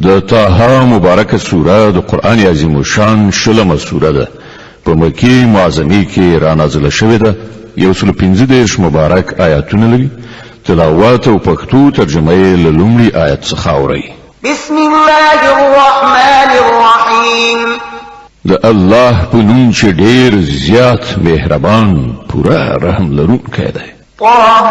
د طه مبارکه سوره د قرآن عظیم الشان شلمه سوره ده. په مکې معظمې کې را نازله شوې ده. 135 مبارک آیاتونه لري. تلاوت او پښتو ترجمه یې له لومړي آیت څخه اورئ. بسم الله الرحمن الرحیم. د الله په نوم چې ډیر زیات مهربان، پوره رحم لرونکی دی. طه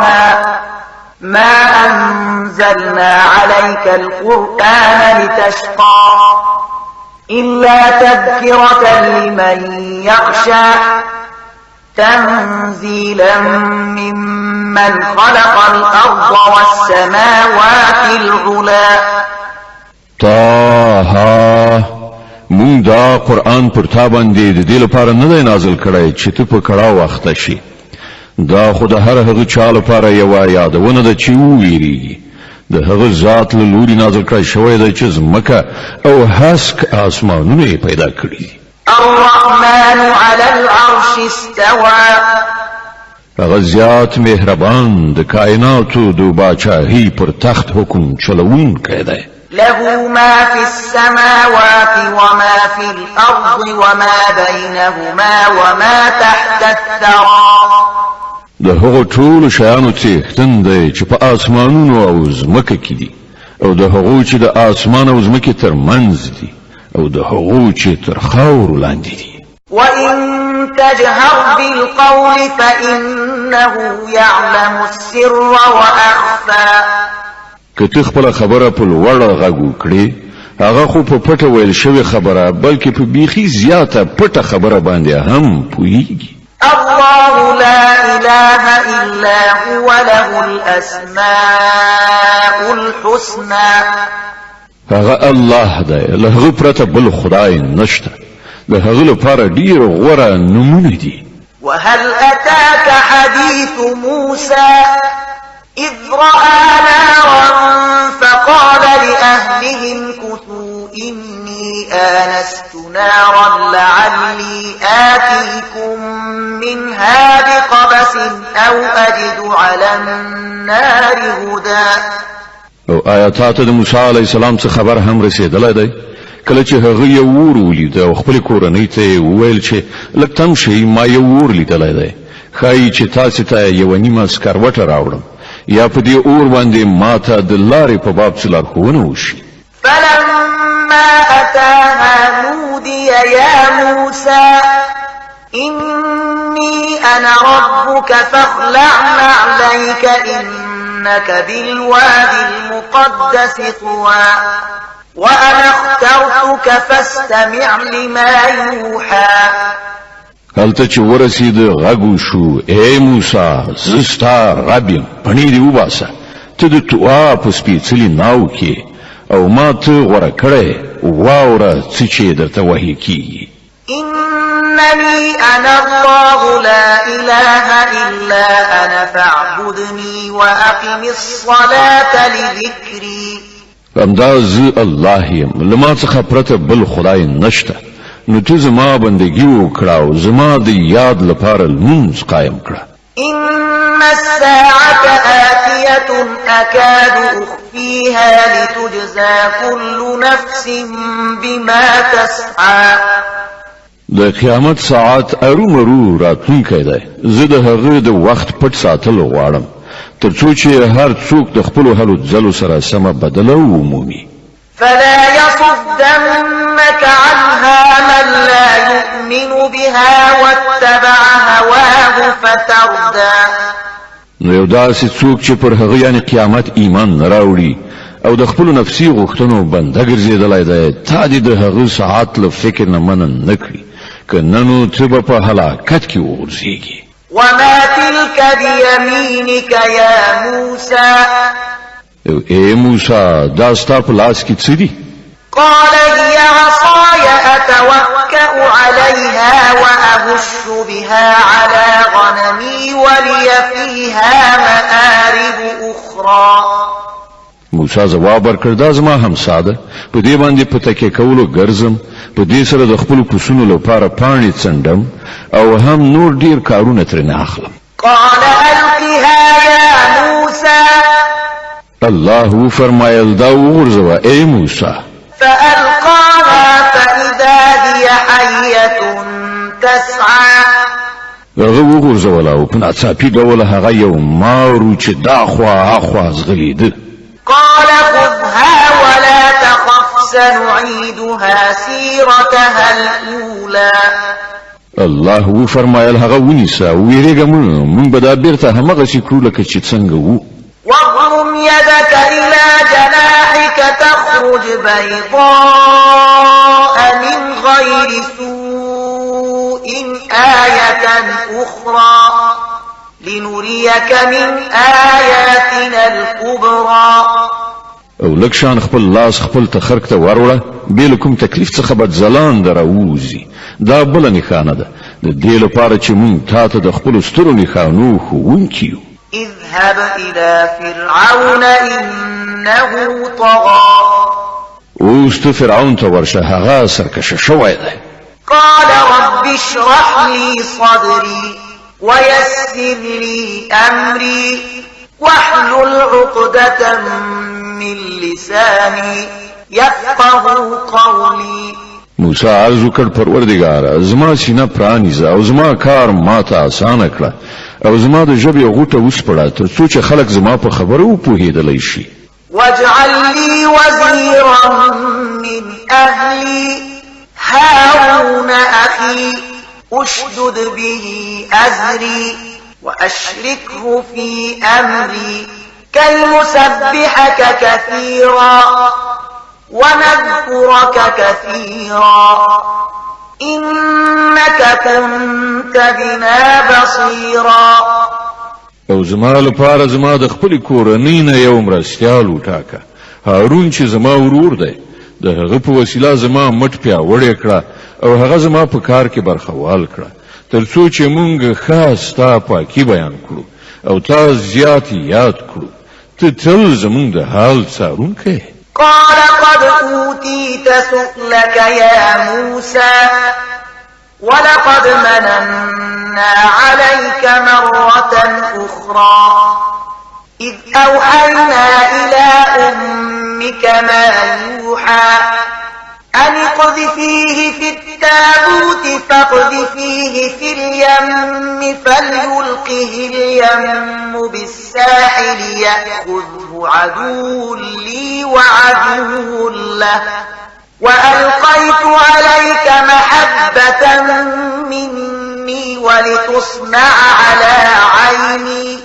ما أنزلنا عليك القرآن لتشقى إلا تذكرة لمن يخشى تنزيلا ممن خلق الأرض والسماوات العلى. طه، مونږ دا قرآن پر تا باندې د دې لپاره نه دی نازل کړی چې ته په کړاو اخته شې. دا خو د هر هغه چا لپاره یوه یادونه ده چې وویریږي. د هغه ذات له لوري نازل کړی شوی دی چې ځمکه او هسک آسمانونه یې پیدا کړي دي. الرحمن على العرش استوى. هغه زیات مهربان، د کائناتو د باچاهۍ پر تخت حکم چلوونکی دی. له ما في السماوات وما في الأرض وما بينهما وما تحت الثرى. د هغو ټولو شیانو څښتن دی چې په آسمانونو او ځمکه کې دي، او د هغو چې د آسمان او ځمکې تر منځ دي، او د هغو چې تر خاورو لاندې دي. وإن تجهر بالقول فإنه يعلم السر وأخفى. که ته خپله خبره په لوړ غږ وکړې، هغه خو په پټه ویل شوې خبره، بلکې په بیخي زیاته پټه خبره باندې هم پوهیږي. الله لا إله إلا هو له الأسماء الحسنى. هغه الله دی، له هغه پرته بل خدای نشته. د هغه لپاره ډیر غوره نومونه دي. وهل أتاك حديث موسى إذ رأى نارا فقال لأهلهم امكثوا إني آنست نارا لعلي آتيكم منها بقبس أو أجد على النار هدى. او آیا تا ته د موسی علیه السلام څخه خبر هم رسېدلی دی؟ کله چې هغه یو اور ولید او خپلې کورنۍ ته یې وویل چې لږ تم شئ، ما یو اور لیدلی دی، ښایي چې تاسې ته یوه نیمه سکروټه راوړم، یا په دې اور باندې ما ته د لارې په باب څه لارښوونه وشي. فلما أتاها نودي يا موسى إني أنا ربك فاخلع نعليك إنك بالوادي المقدس طوى وأنا اخترتك فاستمع لما يوحى. هلته چې ورسېده غږ وشو، ای موسی، زه ستا رب یم، پڼې دې وباسه، ته د طوا په سپېڅلي ناو کې، او ما ته غوره کړی، واوره څه چې درته وحي کیږي. إنني أنا الله لا إله إلا أنا فاعبدني وأقم الصلاة لذكري. همدا زه الله یم، له ما څخه پرته بل خدای نشته، نو ته زما بندګي وکړه او زما د یاد لپاره لمونځ قایم کړه. إن الساعة آتية أكاد أخفيها لتجزى كل نفس بما تسعى. د قیامت ساعت ارومرو راتلونکی دی. زه د هغه د وخت پټ ساتل غواړم، تر څو چې هر څوک د خپلو هلو ځلو سره سمه بدله ومومي. فلا يصدنك عنها من لا يؤمن بها واتبع هواه فتردى. نو یو داسې څوک چې پر هغه یعنی قیامت ایمان نه راوړي او د خپلو نفسي غوښتنو بنده ګرځېدلی دی، تا دې د هغه ساعت له فکر نه منع نه کړي، که نه نو ته به په هلاکت کې وغورځېږي. وما تلك بيمينك يا موسى. او ای موسی، دا ستا په لاس کې څه دي؟ قال هي عصاي أتوكأ عليها وأهش بها على غنمي ولي فيها مآرب أخرى. موسی ځواب ورکړ، دا زما همسا ده، په دې باندې په تکیه کولو ګرځم، په دې سره د خپلو پسونو لپاره پاڼې څنډم او هم نور ډیر کارونه ترېنه اخلم. قال ألقها يا موسى. الله وفرمایل، دا وغورځوه ای موسی. فألقاها فإذا هي حية تسعى. هغه وغورځوله او په ناڅاپي ډول هغه یو مار و چې دا خوا هاخوا ځغلېده. قال خذها ولا تخف سنعيدها سيرتها الأولى. الله وفرمایل، هغه ونیسه او ویرېږه مه، موږ به دا بیرته همغسې کړو لکه چې څنګه وو. واضمم يدك إلى جناحك تخرج بيضاء من غير سوء آية أخرى لنريك من آياتنا الكبرى. او لږ شان خپل لاس خپل تخرک ته وروړه، بې له کوم تکلیف څخه به ځلانده راووځي. دا بله نښانه ده د دې لپاره چې موږ تا ته د خپلو سترو نښانو ښوونکي یو. اذهب إلى فرعون إنه طغى. اوس ته فرعون ته ورشه، هغه سرکشه شوی دی. قال رب اشرح لي صدري ويسر لي أمري واحلل عقدة من لساني يفقه قولي. موسی عرض وکړ، پروردګاره، زما سینه پرانیزه او زما کار ماته اسانه کړه او زما د ژبې غوټه وسپړه، تر څو چې خلک زما په خبرو وپوهېدلی شي. واجعل لي وزيرا من أهلي هارون أخي اشدد به أزري وأشركه في أمري كي نسبحك كثيرا ونذكرك كثيرا إنك كنت بنا بصيرا. او زما لپاره زما د خپلې کورنۍ نه یو مرستیال وټاکه، هارون چې زما ورور دی. د هغه په وسیله زما مټ پیاوړی کړه او هغه زما په کار کې برخوال کړه، تر څو چې مونږ ښه ستا پاکي بیان کړو او تا زیات یاد کړو. ته تل زمونږ د حال څارونکی. قال قد أوتيت سؤلك يا موسى ولقد مننا عليك مرة أخرى إذ أوحينا إلى أمك ما يوحى أن اقذفيه في التابوت فاقذفيه في اليم فليلقه اليم بالساحل يأخذه عدو لي وعدو له وألقيت عليك محبة مني ولتصنع على عيني.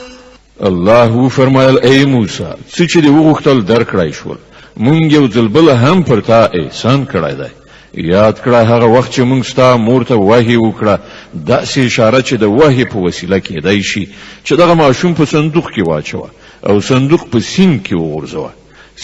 الله وفرمایل، ای موسی، څه چې دې وغوښتل درکړای شول. مونږ یو ځل بل هم پر تا احسان کړی دی. یاد کړه هغه وخت چې مونږ ستا مور ته وحی وکړه، داسې اشاره چې د وحی په وسیله کېدای شي چې دغه ماشوم په صندوق کې واچوه او صندوق په سیند کې وغورځوه.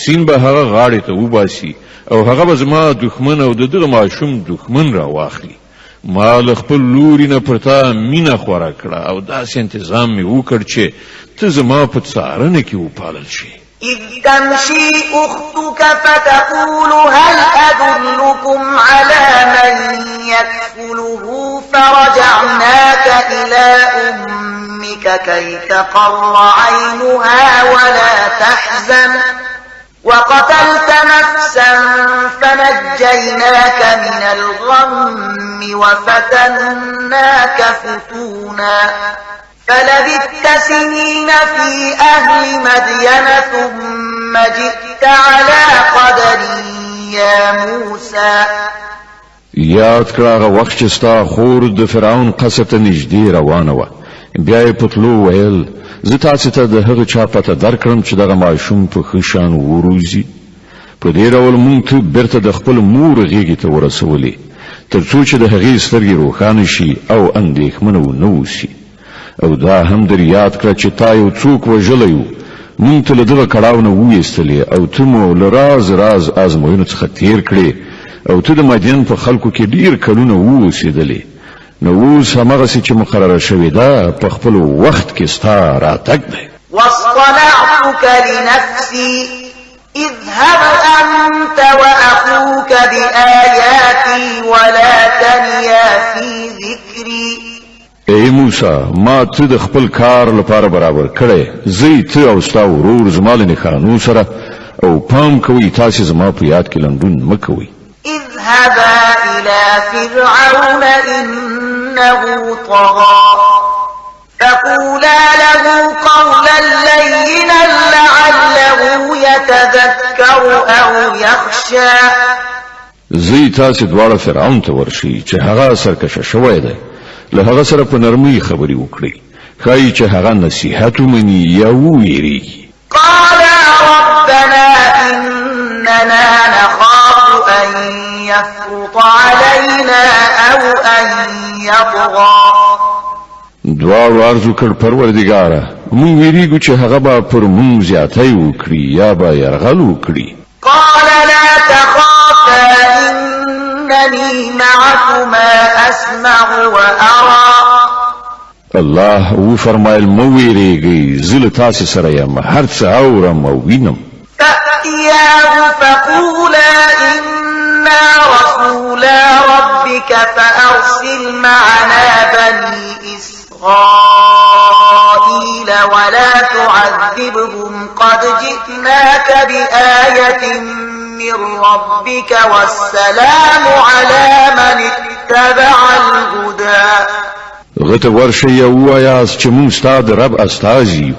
سیند به هغه غاړې ته وباسي او هغه به زما دښمن او د دغه ماشوم دښمن را واخلي. ما له خپل لوري نه پر تا مینه خوره کړه او داسې انتظام مې وکړ چې ته زما په څارنه کې وپالل شې. إذ تمشي أختك فتقول هل أدلكم على من يكفله فرجعناك إلى أمك كي تقر عينها ولا تحزن وقتلت نفسا فنجيناك من الغم وفتناك فتونا فلبثت سنين في أهل مدين ثم جئت على قدر يا موسى. یاد کړه هغه وخت چې ستا خور د فرعون قصر ته نږدې روانه وه، بیا یې په تلو ویل، زه تاسې ته د هغه چا پته درکړم چې دغه ماشوم په ښه شان وروزي. په دې ډول مونږ ته بیرته د خپل مور غېږې ته ورسولې، تر څو چې د هغې سترګې روښانه شي او اندېښمنه ونه اوسي. او دا هم در یاد کړه چې تا یو څوک وژلی و، مونږ ته له دغه کړاو نه وویستلې او ته مو له راز راز ازموینو څخه تیر کړې او ته د مدین په خلکو کې ډیر کلونه واوسېدلې. نو اوس همغسې چې مقرره شوې ده په خپل وخت کې ستا راتګ دی. واصطنعتك لنفسي اذهب أنت وأخوك بآياتي ولا تنيا في ذكري. ای موسی، ما ته د خپل کار لپاره برابر کړی، زه ته او ستا ورور زما له نښانو سره، او پام کوئ تاسو زما په یاد کې لنډون مه کوئ. اذهبا إلى فرعون إنه طغى فقولا له قولا لينا لعله يتذكر أو يخشى. زه تاسو دواړه فرعون ته ورشي چې هغه سرکشه شوی دی، له هغه سره په نرمۍ خبرې وکړئ، ښایي چې هغه نصیحت ومني یا وویریږي. قال ربنا إننا نخاف أن يفرط علينا أو أن يطغى. دواړو عرض وکړ، پروردګاره، مونږ ویریږو چې هغه به پر مونږ زیاتی وکړي یا به یرغل وکړي. قال لا تخافا إنني معكما أسمع وأرى. الله و فرمایل، مه ویریږئ، زه له تاسې سره یم، هر څه اورم او وینم. فأتياه فقولا إنا رسولا ربك فأرسل معنا بني إسرائيل ولا تعذبهم قد جئناك بآية من ربك والسلام على من اتبع الهدى. هغه ته ورشئ او ووایاست چې موږ ستا د رب استازي یو،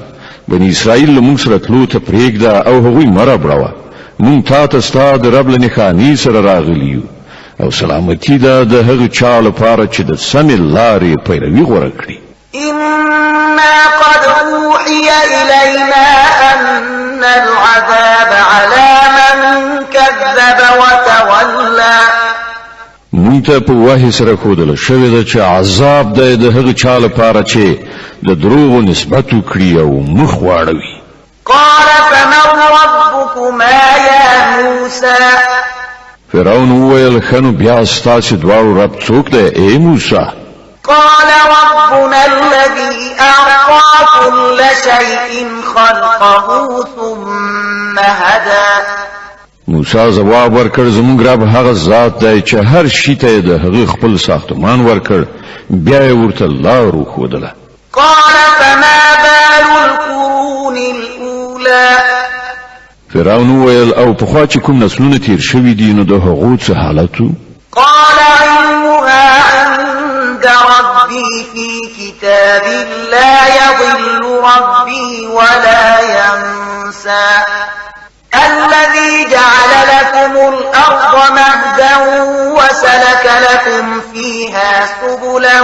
بني اسرائیل له موږ سره تلو ته پرېږده او هغوی مه ربړوه، موږ تا ته ستا د رب له نښانې سره راغلي یو، او سلامتي ده د هغه چا لپاره چې د سمې لارې پیروي غوره کړي. إنا قد أوحي إلينا أن العذاب على من كذب وتولى. مونږ ته په وحي سره ښودل شوې ده چې عذاب دی د هغه چا لپاره چې د دروغو نسبت وکړي او مخ واړوي. قال فمن ربكما يا موسى؟ فرعون وویل، ښه نو بیا ستاسې دواړو رب څوک دی ای موسی؟ قال ربنا الذي أعطى كل شيء خلقه ثم هدى. موسی ځواب ورکړ، زموږ رب هغه ذات دی چې هر شي ته یې د هغه خپل ساختمان ورکړ، بیا یې ورته لار وښودله. قال فما بال القرون الأولى؟ فرعون وویل، او پخوا چې کوم نسلونه تیر شوي دي نو د هغو څه حالت و؟ قال علمها عند ربي في كتاب لا يضل ربي ولا ينسى. الذي جعل لكم الأرض مهدا وسلك لكم فيها سبلا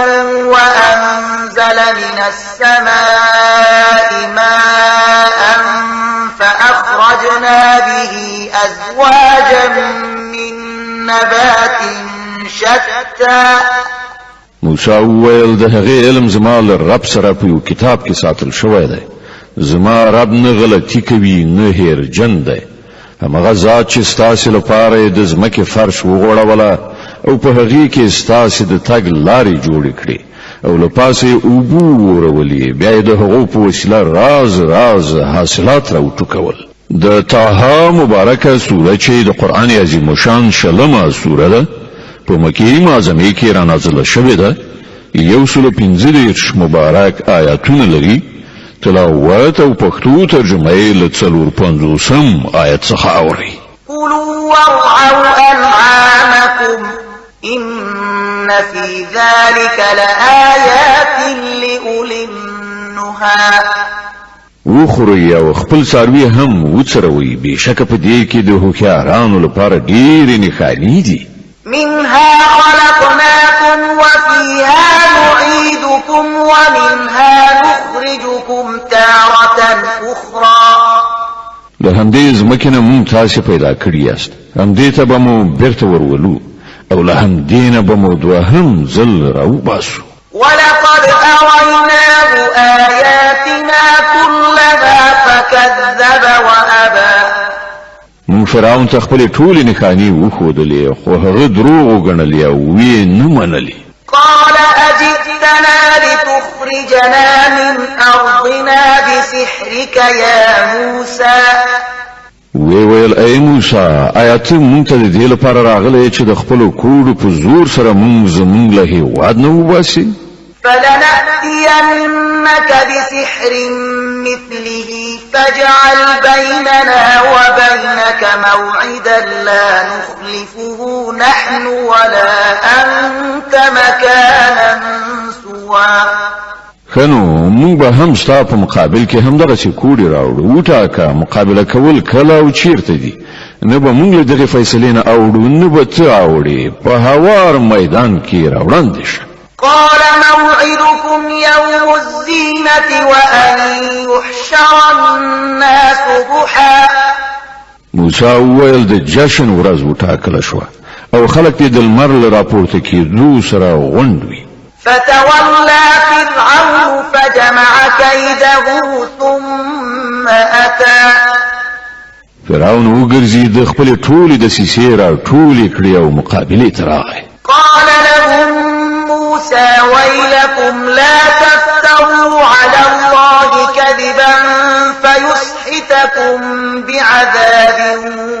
وأنزل من السماء ماء فأخرجنا به أزواجا من نبات شتى. موسی وویل، د هغې علم زما له رب سره په یو کتاب کې ساتل شوی دی، زما رب نه غلطي کوي نه هیرجن دی، همغه ذات چې ستاسې لپاره یې د ځمکې فرش وغوړوله او په هغې کې ستاسې د تګ لارې جوړې کړې او له پاسه یې اوبه وورولې، بیا یې د هغو په وسیله راز راز حاصلات راوټوکول. د طه مبارکه سوره چې د قرآن عظیم الشان شلمه سوره ده، په مکې معظمې کې را نازله شوې ده، 135 مبارک آیاتونه لري. تلاوت او پښتو ترجمه یې له 54 آیت څخه اورئ. كلوا وارعوا أنعامكم إن في ذلك لآيات لأولي النهى. وخورئ او خپل څاروي هم وڅروئ، بېشکه په دې کې د هوښیارانو لپاره ډېرې نښانې دي. منها خلقناكم وفيها نعيدكم ومنها نخرجكم تارة أخرى. له همدې ځمکې نه مونږ تاسې پیدا کړي یاست، همدې ته به مو بیرته ورولو او له همدې نه به مو دوهم ځل راوباسو. ولقد أريناه آياتنا كلها فكذب وأبى. مونږ فرعون ته خپلې ټولې نښانې وښودلې، خو هغه دروغ وګڼلې او ویې نه منلې. قال أجئتنا لتخرجنا من أرضنا بسحرك يا موسى؟ وی ویل، ای موسی، آیا ته مونږ ته د دې لپاره راغلی چې د خپلو کوډو په زور سره مونږ زمونږ له هېواد نه وباسې؟ فلنأتينك بسحر مثله فاجعل بيننا وبينك موعدا لا نخلفه نحن ولا أنت مكانا سوى. ښه نو موږ به هم ستا په مقابل کې همدغسې کوډې راوړو. وټاکه مقابله کول کله او چیرته دي. نه به موږ له دغې فیصلې نه اوړو، نه به ته اوړې. په هوار میدان کې راوړاندې شه. قال موعدكم يوم الزينة وأن يحشر الناس ضحى. موسی وویل د جشن ورځ وټاکله شوه او خلک دې د لمر له راپورته کېدو سره غونډ وي. فتولى فرعون فجمع كيده ثم أتى. فرعون وګرځي د خپل ټولې دسیسې را ټولې کړې او مقابلې ته راغی. قال لهم موسى ويلكم لا تفتروا على الله كذبا فيسحتكم بعذاب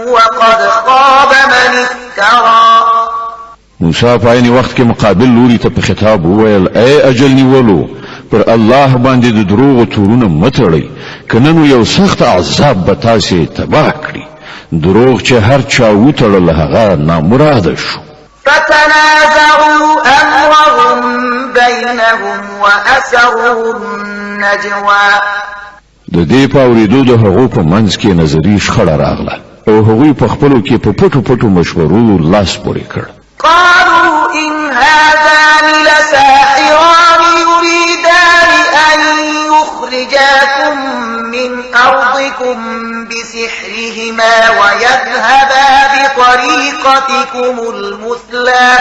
وقد خاب من افترى. موسی په عین وخت کې مقابل لوري ته په خطاب وویل: ای اجل نیولو، پر الله باندې د دروغو تورونه مه تړئ، که نه نو یو سخت عذاب به تاسې تباه کړي. دروغ چې هر چا وتړل هغه نامراده شو. فتنازعوا أمرهم بينهم وأسروا النجوى. د دې په اورېدو د هغو په منځ کې نظري شخړه راغله او هغوی په خپلو کې په پټو پټو مشورو لاس پورې کړ. قالوا إن هذان لساحران يريدان أن يخرجاكم من أرضكم بسحرهما ويذهبا بطريقتكم المثلى.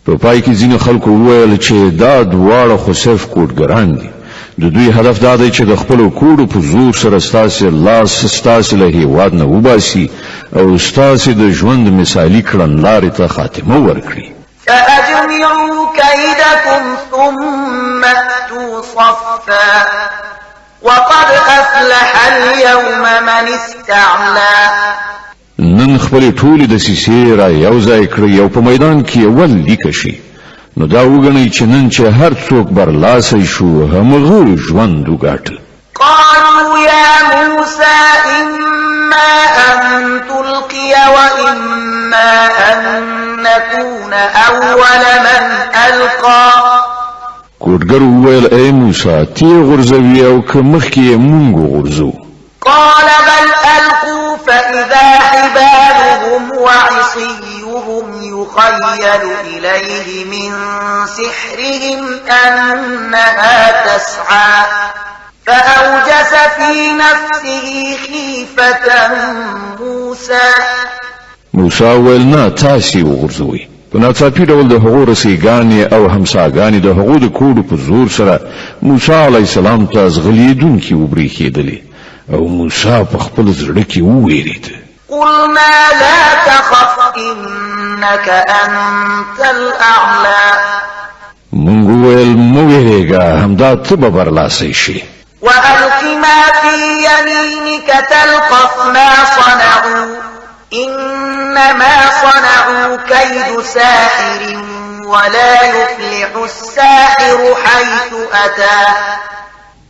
په پای کې ځینې خلکو وویل چې دا دواړه خو صرف کوډګران دي. د دوی هدف دا دی چې د خپلو کوډو په زور سره ستاسې لاس ستاسې له هیواد نه وباسي او ستاسې د ژوند مثالي کړنلارې ته خاتمه ورکړي. فأجمعوا كيدكم ثم أتوا صفا وقد أفلح اليوم من استعلى. نن خپلې ټولې دسیسې را یو ځای کړئ او په میدان کې یوه لیکه شي. نو دا وګڼئ چې نن چې هر څوک برلاسی شو همغه ژوند وګاټه. قالوا يا موسى إما أن تلقي وإما أن نكون أول من ألقى. کوډګر وویل: ای موسی، تی غورځوي او که مخکې یې مونږ وغورځو؟ قال بل ألقوا فإذا حبالهم وعصيهم يخيل إليه من سحرهم أنها تسعى فأوجس في نفسه خيفة موسى. موسی وویل: نه، تاسې وغورځوئ. په ناڅاپي ډول د هغو رسیګانې او همساګانې د هغو د کوډو په زور سره موسی علیه السلام ته ځغلېدونکي وبرېښېدلې او موسی په خپل زړه کې ووېرېد. قلنا لا تخف إنك أنت الأعلى. مونږ وویل: مه وېرېږه، همدا ته به برلاسی شې. وألق ما في يمينك تلقف ما صنعوا إنما صنعوا كيد ساحر ولا يفلح الساحر حيث أتى.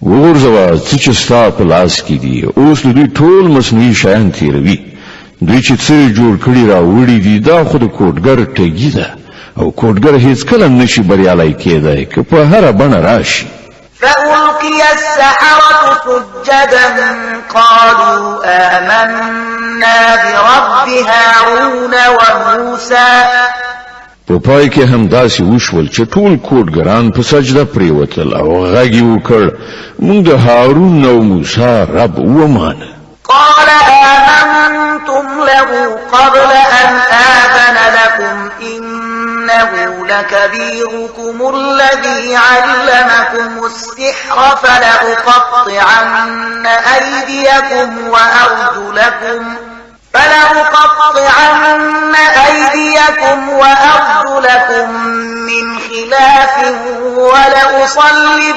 وغورځوه څه چې ستا په لاس کې دي. اوس د دوی ټول مصنوعي شیان تېروي. دوی چې څه جوړ کړي راوړي دي، دا خو د کوډګر ټګي ده او کوډګر هیڅکله نشي بریالی کېدای که په هره بڼه راشي. فألقي السحرة سجدا قالوا آمنا برب هارون وموسى. په پای کې هم داسې وشول چې ټول کوډګران په سجده پریوتل او غږ یې وکړ: موږ د هارون او موسی رب ومانه. قال آمنتم له قبل أن آذن لكم إنه لكبيركم الذي علمكم السحر فلأقطعن أيديكم وأرجلكم من خلاف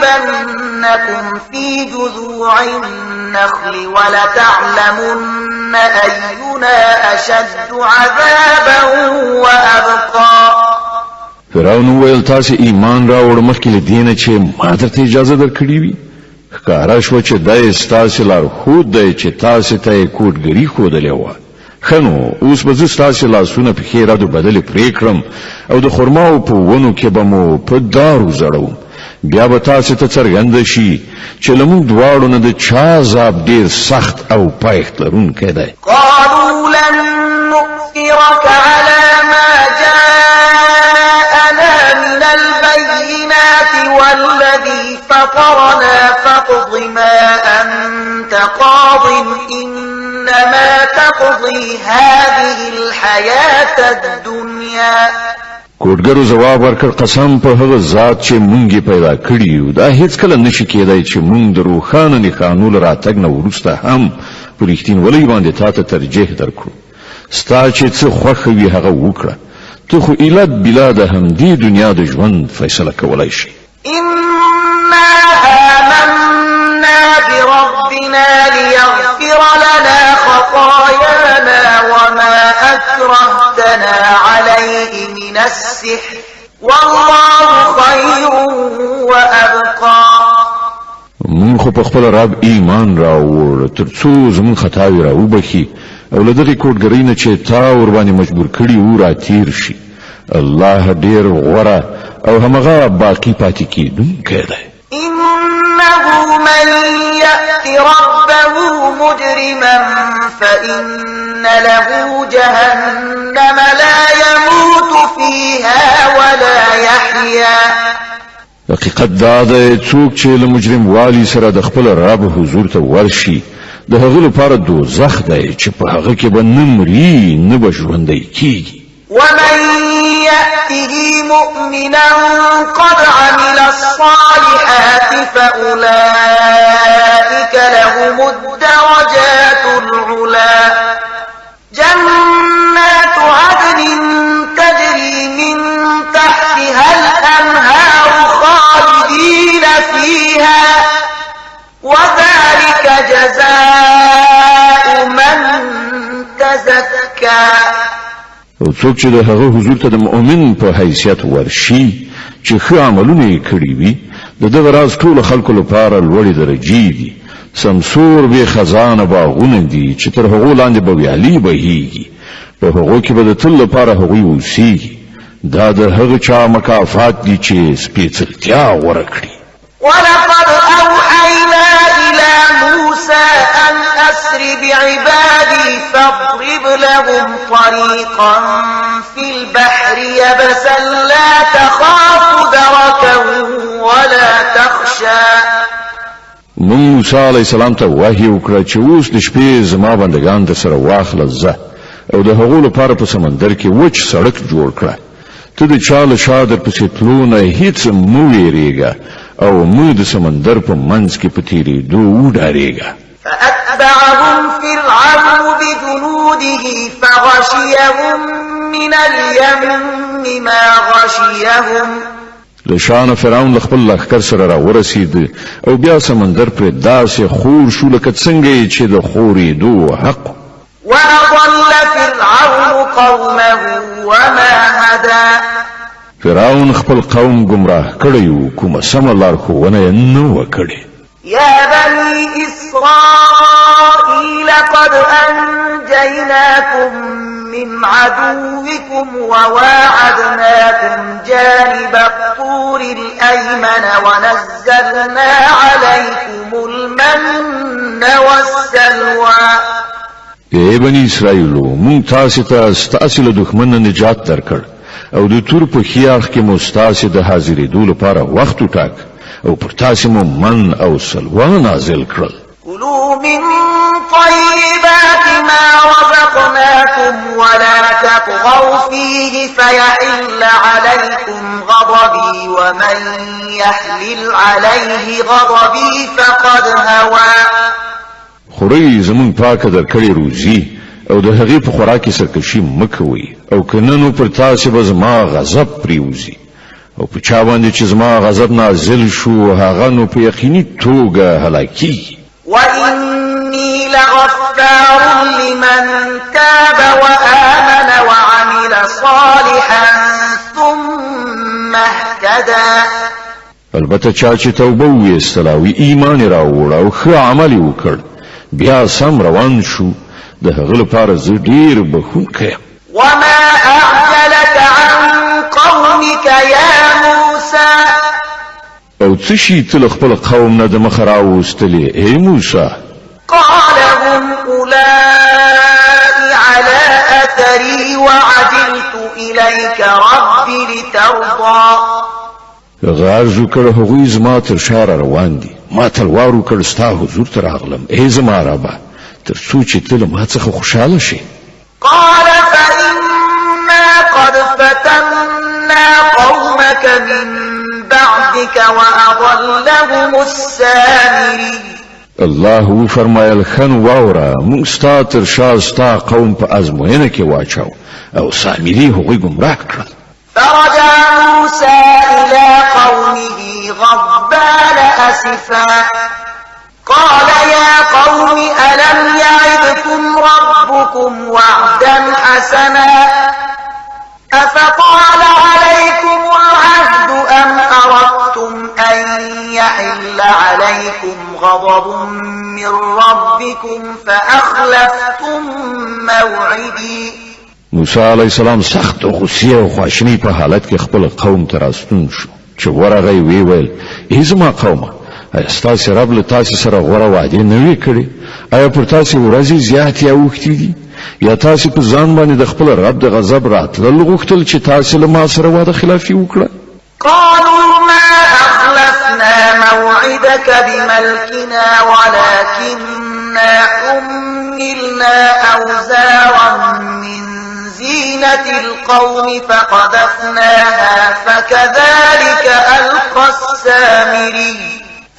ولأصلبنكم في جذوع النخل ولتعلمن أينا أشد عذابا وأبقى. فرعون وویل، تاسو ایمان راوړ مخکې له دې نه چې ما درته اجازه درکړې وي؟ ښکاره شوه چې دی ستاسې لارښود دی چې تاسې ته یې کوډګري ښودلې وه. ښه نو اوس به زه ستاسې لاسونه پښې ردو بدلې پرې کړم او د خرماو په ونو کې به مو په دار وځړوم. بیا به تاسې ته څرګنده شي چې له موږ دواړو نه د چا عذاب ډیر سخت او پایښت لرونکی دی. قالوا لن نؤثرك على ما جاءنا من البينات والذي فطرنا فاقض ما أنت قاض إنما تقضي هذه الحياة الدنيا. کوډګرو ځواب ورکړ، قسم په هغه ذات چې مونږ یې پیدا کړي یو، دا هیڅکله نشي کېدای چې مونږ د روښانه نښانو له راتګ نه وروسته هم په رښتینولۍ باندې تا ته ترجیح درکړو. ستا چې څه خوښه وي هغه وکړه، ته خو ایله بلا د همدې دنیا د ژوند فیصله کولای شې. إنا آمنا بربنا ليغفر لنا خطايانا وما أكرهتنا عليه من السحر والله خير وأبقى. مونږ خو په خپل رب ایمان راوړ تر څو زمونږ خطاوې راوبخښي او له دغې کوډګرۍ نه چې تا ورباندې مجبور کړي وو راتیر شي. الله ډیر غوره او همغه باقي پاتې کېدونکی دی. إنه من يأت ربه مجرما فإن له جهنم لا يموت فيها ولا يحيا. حقیقت دا دی، څوک چې له مجرم والي سره د خپل رب حضور ته ورشي، د هغه لپاره دوزخ دی چې په هغه کې به نه مري نه به ژوندی کیږي. ومن يأته مؤمنا قد عمل الصالحات فأولئك لهم الدرجات العلا، جنات عدن تجري من تحتها الأنهار خالدين فيها، وذلك جزاء من تزكى. او څوک چې د هغه حضور ته د مؤمن په حیثیت ورشي چې ښه عملونه یې کړي وي، د دغه راز ټولو خلکو لپاره لوړې درجې دي. سمسور بې خزانه باغونه دي چې تر هغو لاندې به ویالې بهیږي، په هغو کې به د تل لپاره هغوی اوسیږي. دا د هغه چا مکافات دي چې سپېڅلتیا غوره کړي. ولقد أوحينا إلى موسى أن أسر بعبادي فاضرب لهم طريقا في البحر يبسا لا تخاف دركا ولا تخشى. مونږ موسی علیه السلام ته وحی وکړه چې اوس د شپې زما بندگان در سره واخله ځه، او د هغو لپاره په سمندر کې وچ سړک جوړ کړه. ته د چا له شا در پسې تلو نه هیڅ مه وېرېږه او مه د سمندر په منځ کې په تېرېدو وډارېږه. فأتبعهم فرعون بجنوده فغشيهم من اليم ما غشيهم. له شانه فرعون له خپل لښکر سره راورسېد او بیا سمندر پرې داسې خور شو لکه څنګه یې چې د خورېدو حق. وأضل فرعون قومه وما هدى. فرعون خپل قوم ګمراه کړی وو، کومه سمه لارښوونه یې نه وه کړې. يا بني إسرائيل قد أنجيناكم من عدوكم وواعدناكم جانب الطور الأيمن ونزلنا عليكم المن والسلوى. ای بني اسرائیلو، مونږ تاسې ته ستاسې له دښمن نه نجات درکړ او د تور په ښي اړخ کې مو ستاسې د حاضرېدو لپاره وخت وټاک او پر تاسې مو من او سلوا نازل کړل. كلوا من طيبات ما رزقناكم ولا تطغوا فيه فيحل عليكم غضبي، ومن يحلل عليه غضبي فقد هوى. خورئ زمونږ پاکه درکړې روزي او د هغې په خوراک کې سرکشي مه کوئ، او که نه نو پر تاسې به زما غضب پرېوځي، او په چا باندې چې زما غضب نازل شو هغه نو په یقیني توګه هلاکیږي. وإني لغفار لمن تاب وآمن وعمل صالحا ثم ولدا. البته چا چې توبه وویستله او ایمان یې راوړ او ښه عمل یې وکړ، بیا سم روان شو، د هغه لپاره زه ډیر بخښونکی یم. وما أعجلك عن قومك يا موسى؟ او څه شي ته له خپل قوم نه د مخه راوستلې، ای موسی؟ قال هم أولئك على أثري وعجلت إليك رب لترضى. هغه عرض وکړ، هغوی زما تر شا را روان دي، ما تلوار وکړ ستا حضور ته راغلم، ای زما ربه، تر څو چې ته له ما څخه خوشحاله شې. قال فإنا قد فتنا قومك من بعدك وأضلهم السامري. الله وفرمایل، ښه نو واوره، موږ ستا تر شا ستا قوم په ازموینه کې واچاو او سامري هغوی ګمراه کړل. فرجع موسى إلى قومه غضبان أسفا، قال يا قوم ألم يعدكم ربكم وعدا حسنا، أفطال عليكم العهد أم أردتم أن يحل عليكم غضب من ربكم فأخلفتم موعدي؟ موسی علیه السلام سخت د غصې او خواشینۍ په حالت کې خپل قوم ته راستون شو. چې ورغی ویې ویل، ای زما قومه، ایا ستاسې رب له تاسې سره غوره وعدې نه وې کړې؟ ایا پر تاسې ورځې زیاتې اوښتې دي؟ یا تاسې په ځان باندې د خپل رب د غضب راتلل غوښتل چې تاسې له ما سره وعده خلافي وکړه؟ قالوا ما أخلفنا موعدك بملكنا ولكننا حملنا أوزارا من زينة القوم فقذفناها فكذلك ألقى السامري،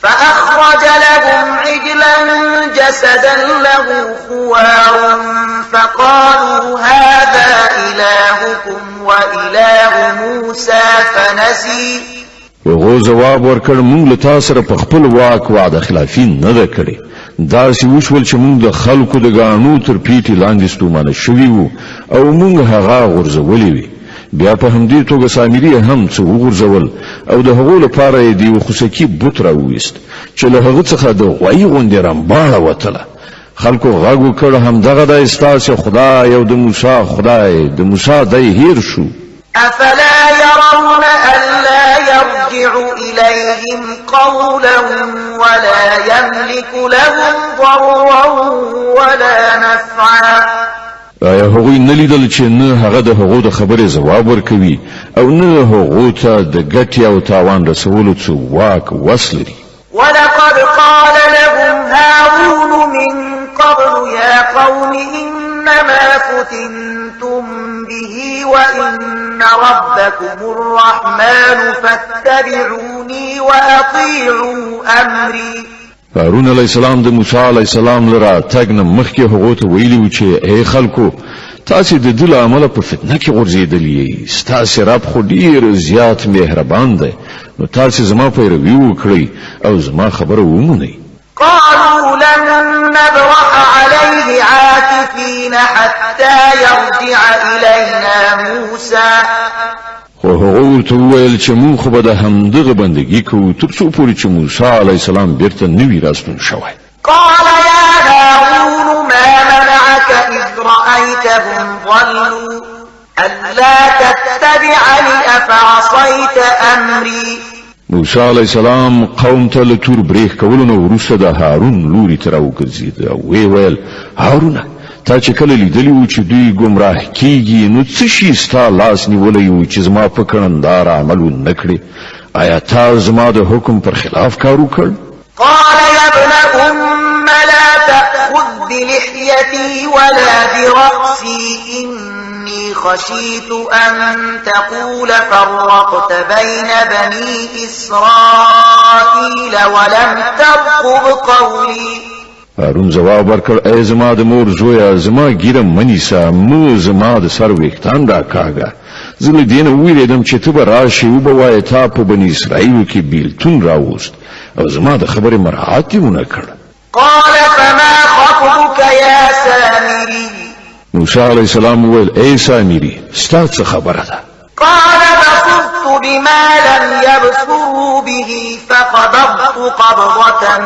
فأخرج لهم عجلا جسدا له خوار، فقالوا هذا إلهكم وإله موسى فنسي. هغو ځواب ورکړ، مونږ له تا سره په خپل واک وعده خلافي نه ده کړې، داسې وشول چې مونږ د خلکو د ګاڼو تر پیټي لاندې ستومانه شوي وو او مونږ هغه غورځولې وي. بیا په همدې توګه سامري هم څه وغورځول او د هغو لپاره یې د یوه خوسکي بت راوویست چې له هغه څخه د غوایي غوندې رمباړه وتله. خلکو غږ وکړ، همدغه دی ستاسې خدای او د موسی خدای، د موسی دی هیر شو. أفلا يرون ألا يرجع إليهم قولا ولا يملك لهم ضرا ولا نفعا. آیا هغوی نه لیدل چې نه هغه د هغو د خبرې ځواب ورکوي او نه هغو ته د ګټې او تاوان رسولو څه واک وس لري؟ ولقد قال لهم هارون من قبل يا قوم إنما فتنتم به وإن ربكم الرحمن فاتبعوني وأطيعوا أمري. هارون علیه السلام د موسی علیه السلام له راتګ نه مخکې هغو ته ویلي وو چې ای خلکو، تاسې د ده له امله په فتنه کې غورځېدلي یئ، ستاسې رب خو ډېر زیات مهربان دی، نو تاسې زما پیروي وکړئ او زما خبره ومنئ. قالوا لن نبرح عليه عاكفين حتى يرجع إلينا موسى. خو هغه ورته وویل چې مونږ خو به د همدغه بندګي کوو تر څو پورې چې موسی علیه السلام بیرته نه وي راستون شوی. قال يا هارون ما منعك إذ رأيتهم ضلوا ألا تتبعني أفعصيت أمري؟ موسی علیه السلام قوم ته له تور برېښ کولو نه وروسته د هارون لوري ته راوګرځېد او ویې ویل، هارونه، تا چې کله لیدلي وو چې دوی ګمراه کیږي نو څه شي ستا لاس نیولی و چې زما په کړندار عمل ونه کړې؟ آیا تا زما د حکم پر خلاف کار وکړ؟ قال يا ابن أم لا تأخذ بلحيتي ولا برأسي إني خشيت أن تقول فرقت بين بني إسرائيل ولم ترقب قولي. هارون ځواب ورکړ، ای زما د مور زویه، زما ږیره مه نیسه، مه زما د سر ویښتان راکاږه. زه له دې نه ووېرېدم چې ته به راشې وبه وایې تا په بني اسرائیلو کې بېلتون راوست او زما د خبرې مراعات دې ونه کړ. قال فما خطبك يا سامري؟ موسی علیه السلام وویل، ای سامري، ستا څه خبره ده؟ قال بصرت بما لم يبصروا به فقبضت قبضة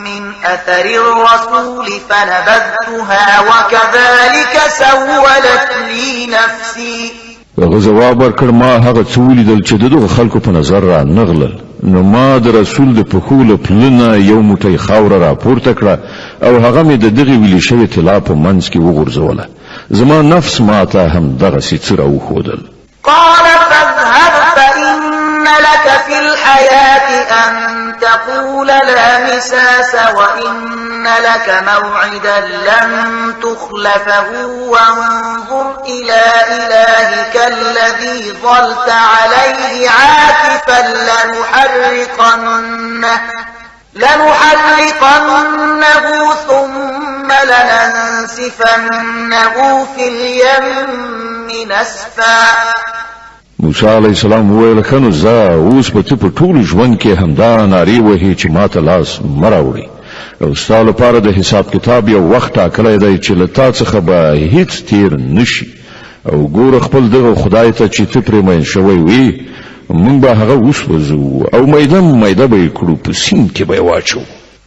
من أثر الرسول فنبذتها وكذلك سولت لي نفسي. هغه ځواب ورکړ: ما هغه څه ولیدل چې د دغو خلکو په نظر را نغلل، نو ما د رسول د پښو له پله نه یو موټی خاوره راپورته کړه او هغه مې د دغې ویلې شوې طلا په منځ کې وغورځوله. زما نفس ماته هم دغسې څه راوښودل. قال فاذهب فإن لك في الحياة أن تقول لا مساس وإن لك موعدا لن تخلفه وانظر إلى إلهك الذي ظلت عليه عاكفا لنحرقنه ثم لننسفنه في اليم نسفا. موسی علیه السلام وویل: ښه نو ځه، اوس به ته په ټول ژوند کې همدا نارې وهې چې ماته لاس مه راوړې، او ستا لپاره د حساب کتاب یو وخت ټاکلی دی چې له تا څخه به هیڅ تیر نشي، او ګوره خپل دغه خدای ته چې ته پرې مین شوی وې، موږ به هغه وسوځو او میده میده به یې کړو، په سیند کې به یې واچوو.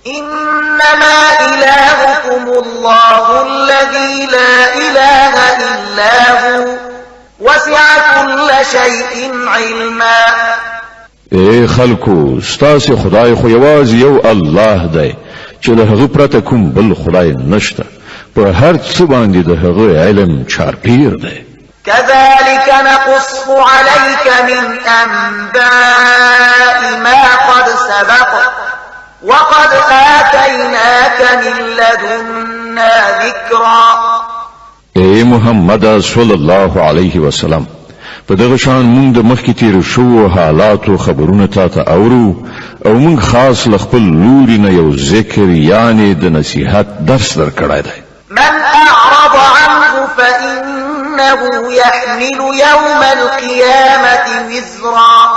إنما إلهكم الله الذي لا إله إلا هو وسع كل شيء علما. ای خلکو، ستاسې خدای خو یوازې یو الله دی چې له هغه پرته کوم بل خدای نشته، په هر څه باندې د هغه علم چارپیر دی. كذلك نقص عليك من أنباء ما قد سبق وقد آتيناك من لدنا ذكرا. ای محمد صلی الله علیه وسلم، په دغه شان مونږ د مخکې تیر شوو حالاتو خبرونه تا ته اورو، او مونږ خاص له خپل لوري نه یو ذکر یعنی د نصیحت درس درکړی دی. من أعرض عنه فإنه يحمل يوم القيامة وزرا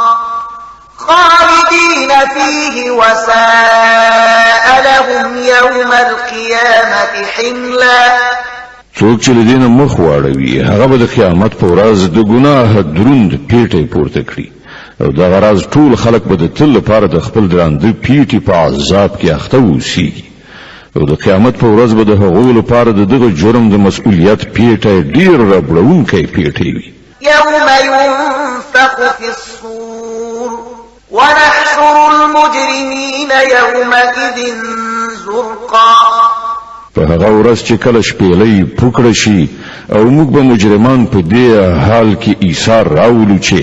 خالدين فيه وساء لهم يوم القيامة حملا. څوک چې له دې نه مخ واړوي هغه به د قیامت په ورځ د ګناه دروند پیټی پورته کړي، او دغه راز ټول خلک به د تل لپاره د خپل درانده پیټي په عذاب کې اخته اوسیږي، او د قیامت په ورځ به د هغو لپاره د دغه جرم د مسؤلیت پیټی ډیر ربړونکی پیټی وي. يوم ينفخ في الصور ونحشر المجرمين يومئذ زرقا. په هغه ورځ چې کله شپېلۍ پوکړه شي او موږ به مجرمان په دې حال کې ایثار راولو چې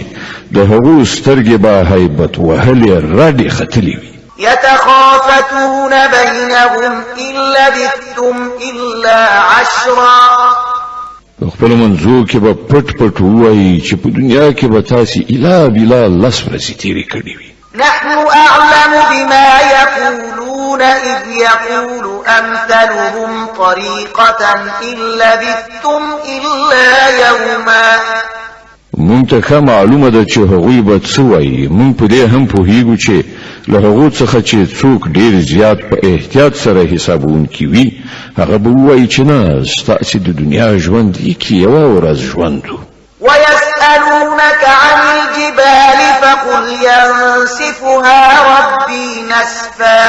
د هغو سترګې به هیبت وهلې رډې ختلې وي. يتخافتون بينهم إن لبثتم إلا عشرا. په خپلو منځو کې به پټ پټ ووایي چې په دنیا کې به تاسې الا بلا لس ورځې تېرې کړې وي. نحن أعلم بما يقولون إذ يقول أمثلهم طريقة إن لبثتم إلا يوما. مونږ ته ښه معلومه ده چې هغوی به څه وایي، مونږ په دې هم پوهیږو چې له هغو څخه چې څوک ډېر زیات په احتیاط سره حسابوونکي وي هغه به ووایي چې نه، ستاسې د دنیا ژوند یکې یوه ورځ ژوند و. ويسألونك عن الجبال فقل ينسفها ربي نسفا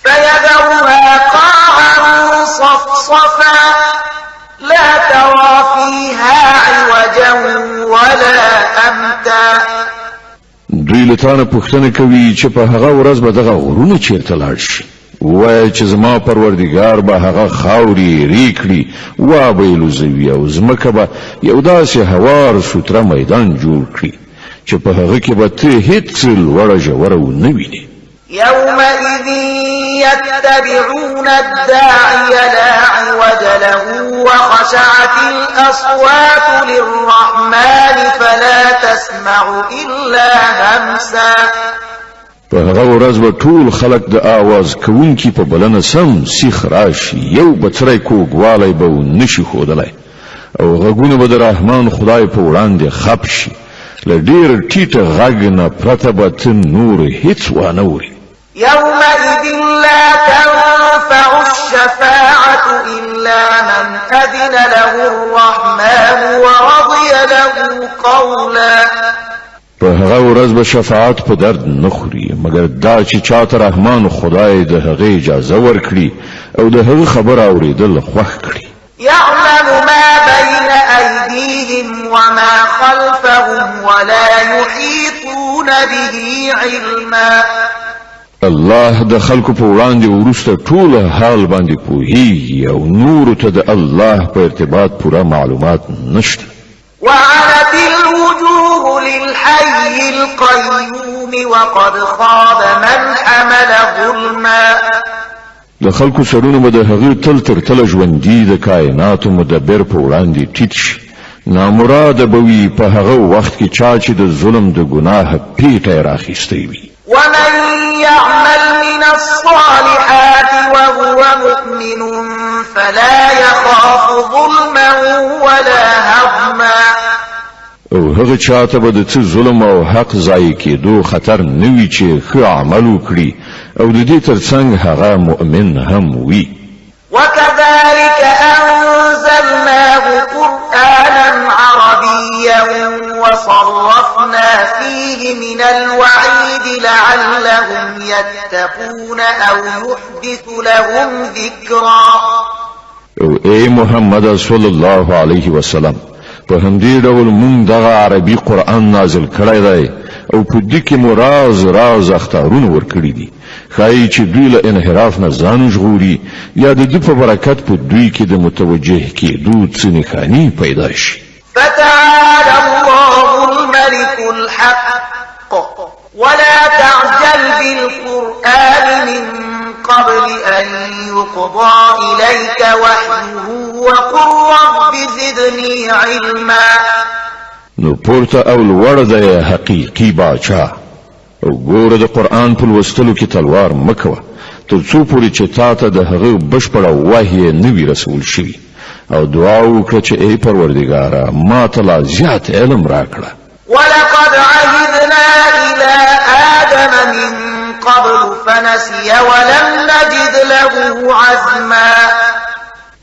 فيذرها قاعا صفصفا لا ترى فيها عوجا ولا أمتا. دوی له تا نه پوښتنه کوي چې په هغه ورځ به دغه غرونه چیرته لاړ شي؟ ووایه چې زما پروردګار به هغه خاورې ری کړي، وا به یې لوزوي، او ځمکه به یو داسې هوار سوتره میدان جوړ کړي چې په هغه کې به ته هیڅ لوړه ژوره ونه وینې. يومئذ يتبعون الداعي لا عوج له وخشعت الأصوات للرحمن فلا تسمع إلا همسا. په هغه ورځ به ټول خلک د آواز کوونکي په بلنه سم سیخ راشي، یو بڅری کوږوالی به ونشي ښودلی، او غږونه به د رحمان خدای په وړاندې خپ شي. له ډېر ټیټ غږ نه پرته به ته نور هیڅ وانه ورې. يومئذ لا تنفع الشفاعة إلا من أذن له الرحمن ورضي له له قولا. په هغه ورځ به شفاعت په درد نه خوري، مګر دا چې چاته رحمان خدای د هغې اجازه ورکړي او د هغه خبره اورېدل خوښ کړي. يعلم ما بين أيديهم وما خلفهم ولا يحيطون به علما. الله د خلکو په وړاندې وروسته ټول حال باندې پوهیږي او نور ته د الله په ارتباط پوره معلومات نشته. وعنت الوجوه للحي القيوم وقد خاب من حمل ظلما. د خلکو سرونه به د هغه تل تر تله ژوندي د کائناتو مدبر په وړاندې ټیټ شي. نامراده به وي په هغه وخت کې چا چې د ظلم د ګناه پیټی راخیستی وي. ومن يعمل من الصالحات وهو مؤمن فلا يخاف ظلما ولا هضما. او هغه چاته به د څه ظلم او حق ضایع کېدو خطر نه وي چې ښه عمل وکړي او د دې ترڅنګ هغه مؤمن هم وي. وكذلك أنزلناه قرآنا عربيا وصرفنا فيه من الوعيد لعلهم يتقون أو يحدث لهم ذكرا. او ای محمد صلی الله علیه وسلم، په همدې ډول مونږ دغه عربي قرآن نازل کړی دی او په دې کې مو راز راز اخطارونه ورکړي دي. ښایي چې دوی له انحراف نه ځان وژغوري یا د ده په برکت په دوی کې د متوجه کېدو څه نښانې پیدا شي. فتعالى الله الملك الحق ولا تعجل بالقرآن من قبل أن يقضى إليك وحيه وقل رب زدني علما. نو پورته او لوړ دی حقیقي باچا، او ګوره د قرآن په لوستلو کې تلوار مه کوه تر څو پورې چې تا ته د هغه بشپړه وحی نه وي رسول شوي، او دعا وکړه چې ای پروردګاره ما ته لا زیات علم راکړه. ولقد عهدنا إلى آدم من قبل فنسي ولم نجد له عزما.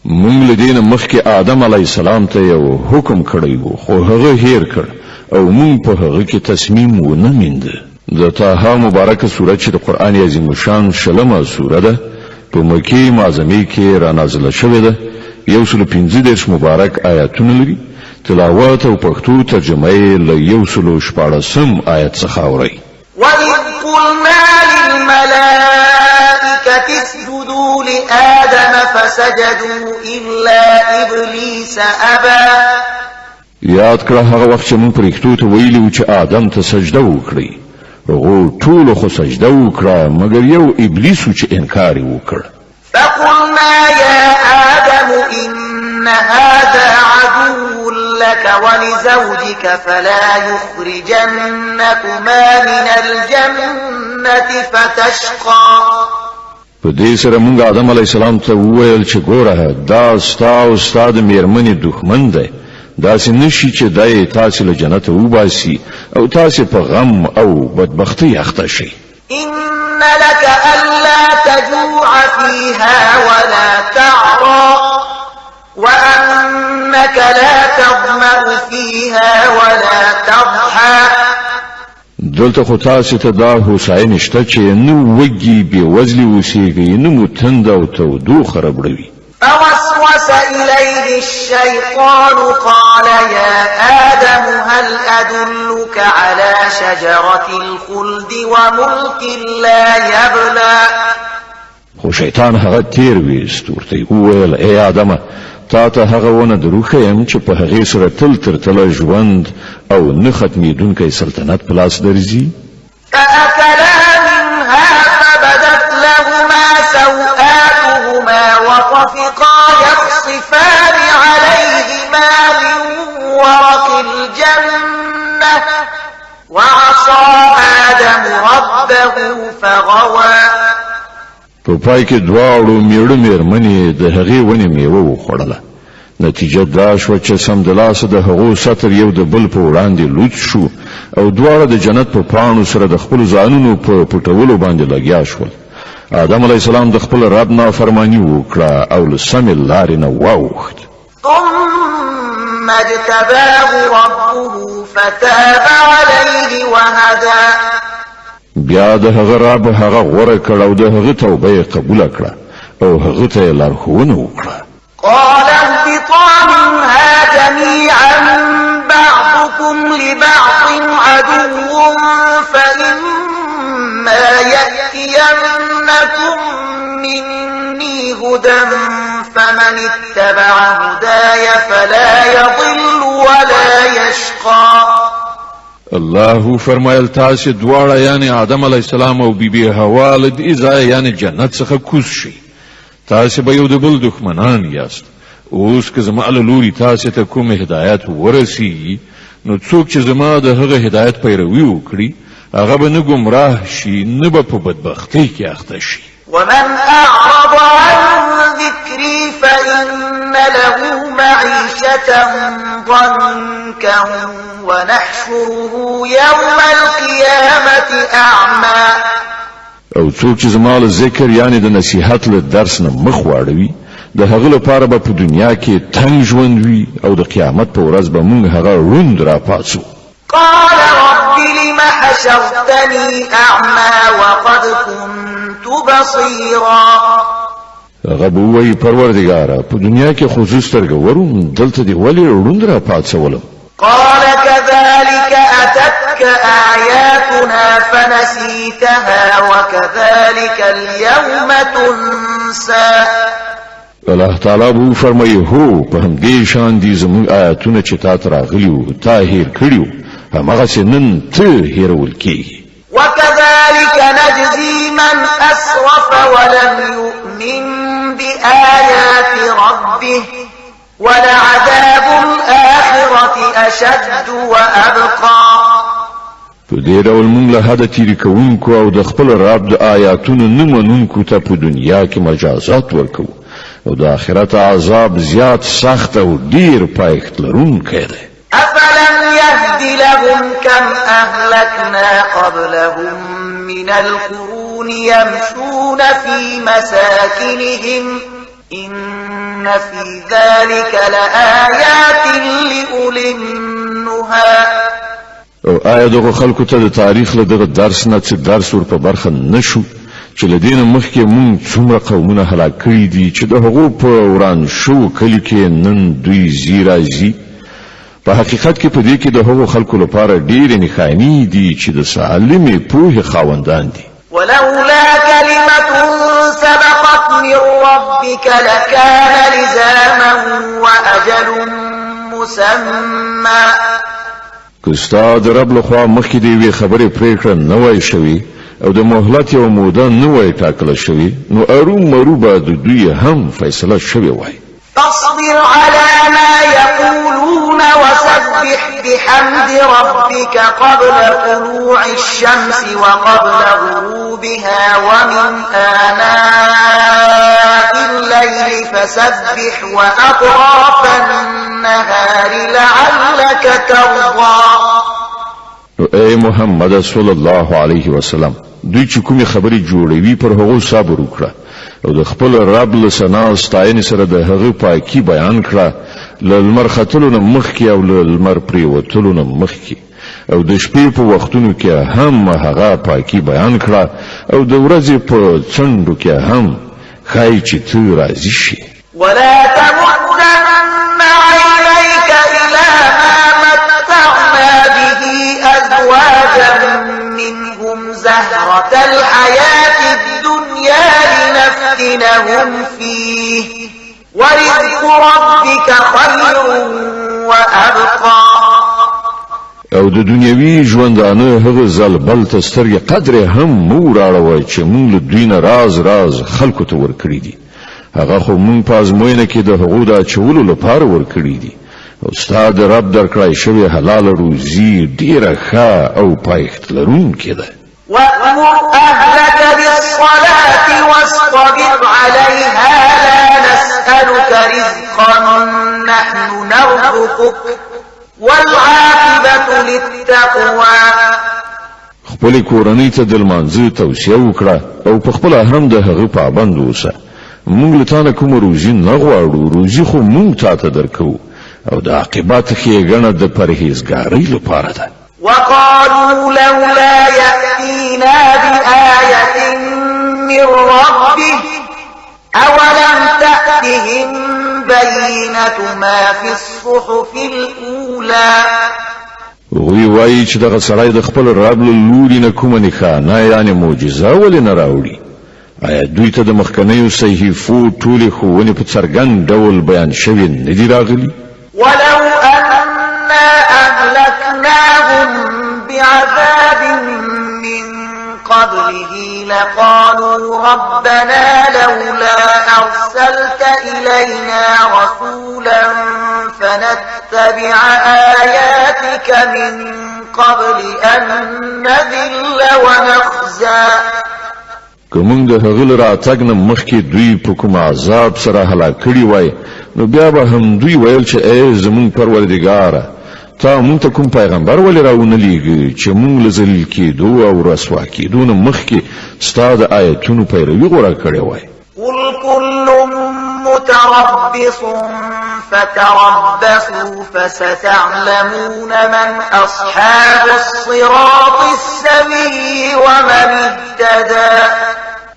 مونږ له دې نه مخکې آدم علیه السلام ته یو حکم کړی و، خو هغه هیر کړ او مونږ په هغه کې تصمیم ونه مینده. د طه مبارکه سوره چې د قرآن عظیم الشان شلمه سوره ده، په مکې معظمې کې را نازله شوې ده. 135 مبارک آیاتونه لري. تلاوت او پښتو ترجمه یې له 116 آیت څخه اورئ. وإذ قلنا للملائكة اسجدوا لآدم فسجدوا إلا إبليس أبى. یاد کړه هغه وخت چې موږ پرښتو ته ویلي وو چې آدم ته سجده وکړئ. هغو ټولو خو سجده وکړه، مګر یو ابلیس و چې انکار یې وکړ. فقلنا يا آدم إن هذا عدو لك ولزوجك فلا يخرجنكما من الجنة فتشقى. په دې سره مونږ آدم علیه السلام ته وویل چې ګوره، دا ستا او ستا د میرمنې دښمن دی، داسې نشي چې دی تاسې له جنته وباسي او تاسې په غم او بدبختۍ اخته شئ. إن لك ألا تجوع فيها ولا تعرى وأنك لا تظمأ فيها ولا تضحى. دلته خو تاسې ته دا هوساینې شته چې نه وږي بېوزلي اوسېږئ، نه مو تنده او تودوخه ربړوي. فوسوس إليه الشيطان قال يا آدم هل أدلك على شجرة الخلد وملك لا يبلى. خو شیطان هغه تیر ویست، ورته یې وویل ای آدمه، تا ته هغه ونه دروښیم چې په هغې سره تل تر تله ژوند او نه ختمېدونکی سلطنت په لاس درځي. فأكلا منها فبدت لهما سوآتهما وطفقا يخصفان عليهما من ورق الجنة وعصى آدم ربه فغوى. په پای کې دواړو میړه میرمنې د هغې ونې میوه وخوړله. نتیجه دا شوه چې سمدلاسه د هغو ستر یو د بل په وړاندې لوڅ شو او دواړه د جنت په پاڼو سره د خپلو ځانونو په پټولو باندې لګیا شول. آدم علیه السلام د خپل رب نافرماني وکړه او له سمې لارې نه واوښت. ثم اجتباه ربه فتاب عليه وهدى. بیا د هغه رب هغه غوره کړ او د هغه توبه یې قبوله کړه او هغه ته یې لارښوونه وکړه. قال اهبطا منها جميعا بعضكم لبعض عدو فإما يأتينكم مني هدى فمن اتبع هداي فلا يضل ولا يشقى. الله فرمایل تاسو دواړه یعنی آدم علی السلام او بیبي حوا له دې ځایه یعنی جنت څخه کوز شئ، تاسو به یو د بل دښمنان یاست. اوس که زما له لوري تاسو ته کوم هدایت ورسیږي نو څوک چې زما د هغه هدایت پیروي وکړي هغه به نه ګمراه شي نه به په بدبختۍ کې اخته شي. ومن أعرض عن ذكري فإن له معيشة ضنكا ونحشره يوم القيامة أعمى. او څوک چې زما له ذکر یعنی د نصیحت له درس نه مخ واړوي د هغه لپاره به په دنیا کې تنګ ژوند وي او د قیامت په ورځ به مونږ هغه ړوند راپاڅو. قال رب لم حشرتني أعمى وقد كنت بصيرا. هغه به ووایي پروردګاره په دنیا کې خو زه سترګور وم، دلته دې ولې ړوند راپاڅولم؟ قال كذلك أتتك آياتنا فنسيتها وكذلك اليوم تنسى. الله تعالی به وفرمایي هو په همدې شان دي زموږ آیاتونه چې تا ته راغلي وو تا هېر کړي وو، هماغسې نن ته هېرول کېږي. وكذلك نجزي من أسرف ولم يؤمن بآيات ربه ولعذاب الآخرة أشد وأبقى. په دې ډول موږ له حده تېري کوونکو او د خپل رب د آیاتونو نه منونکو ته په دنیا کې مجازات ورکوو او د آخرت عذاب زیات سخت او ډیر پایښت لرونکی دی. أفلم يهد لهم كم أهلكنا قبلهم من القرون يمشون في مساكنهم إن في ذلك لآيات لأولي النهى. او آیا دغو خلکو ته د تاریخ له دغه درس نه څه درس ور په برخه نه شو چې له دې نه مخکې مونږ څومره قومونه هلاک کړي دي چې د هغو په وران شوو کلیو کې نن دوی ځي راځي؟ په حقیقت کې په دې کې د هغو خلکو لپاره ډېرې نښانې دي چې د سالمې پوهې خاوندان دي. ولولا كلمة سبقت من ربك لكان لزاما وأجل مسمى. که ستا د رب لخوا مخکې د یوې خبرې پرېکړه نه وای شوې او د مهلت یوه موده نه وای ټاکله شوې نو ارومرو به د دوی هم فیصله شوې وای. فاصبر على ما يقولون وسبح بحمد ربك قبل طلوع الشمس وقبل غروبها ومن آناء الليل فسبح وأطراف النهار لعلك ترضى. اے محمد صلی الله علیه وسلم، دوی چې کومې خبرې جوړوي پر هغو صبر وکړه او د خپل رب له ثنا ستاینې سره د هغه پاکي بیان کړه، له لمر ختلو نه مخکې او له لمر پرېوتلو نه مخکې، او د شپې په وختونو کې هم هغه پاکي بیان کړه او د ورځې په څنډو کې هم، ښایي چې ته راضي شې. ولا تمدن عينيك إلى ما متعنا به أزواجا منهم زهرة الحياة الدنيا لنفتنهم فيه ورزق ربك خير وأبقى. او د دنیوي ژوندانه هغه ځلبل ته سترګې قدرې هم مه وراړوئ چې موږ له دوی نه راز راز خلکو ته ورکړي دي، هغه خو موږ په ازموینه کې د هغو د اچولو لپاره ورکړي دي، او ستا د رب درکړای شوې حلاله روزي ډېره ښه او پایښت لرونکې ده. وأمر أهلك بالصلاة واصطبر عليها لا نسألك رزقا نحن نرزقك والعاقبة للتقوى. خپلې کورنۍ ته د لمانځه توصیه وکړه او په خپله هم د هغه پابند اوسه. موږ له تا نه کومه روزي نه غواړو، روزي خو موږ تا ته درکوو او د عاقبت ښېګڼه د پرهیزګارۍ لپاره ده. وقالوا لولا يأتينا بآية من ربه أولم تأتهم بينة ما في الصحف الأولى. هغوی وایي چې دغه سړی د خپل رب له لوري نه کومه نښانه یعنې معجزه ولې نه راوړي؟ آیا دوی ته د مخکنیو صحیفو ټولې ښوونې په څرګند ډول بیان شوې نه دي راغلي؟ ولو أنا أهلكناهم بعذاب من قبله لقالوا ربنا لولا أرسلت إلينا رسولا فنتبع آياتك من قبل أن نذل ونخزى. که موږ د هغه له راتګ نه مخکې دوی په کوم عذاب سره هلاک کړي وای، نو بیا به هم دوی ویل چې ای زموږ پروردګاره، تا موږ ته کوم پیغمبر ولې راونه لیږه چې موږ له ذلیل کېدو او رسوا کېدو نه مخکې ستا د آیتونو پیروي غوره کړې وای. قل كل متربص فتربصوا فستعلمون من أصحاب الصراط السوي ومن اهتدى.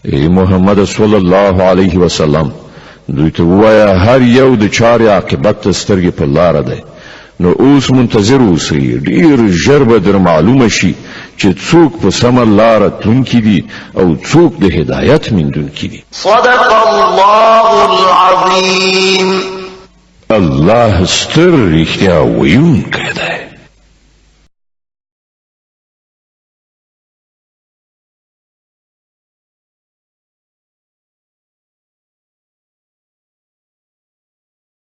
ای محمد صلی الله علیه وسلم، دوی ته ووایه هر یو د چارې عاقبت ته سترګې په لاره دی، نو اوس منتظر اوسئ، ډیر ژر به در معلومه شي چې څوک په سمه لاره تلونکي دي او څوک د هدایت میندونکي دي. صدق الله العظیم. الله ستر رښتیا ویونکی دی.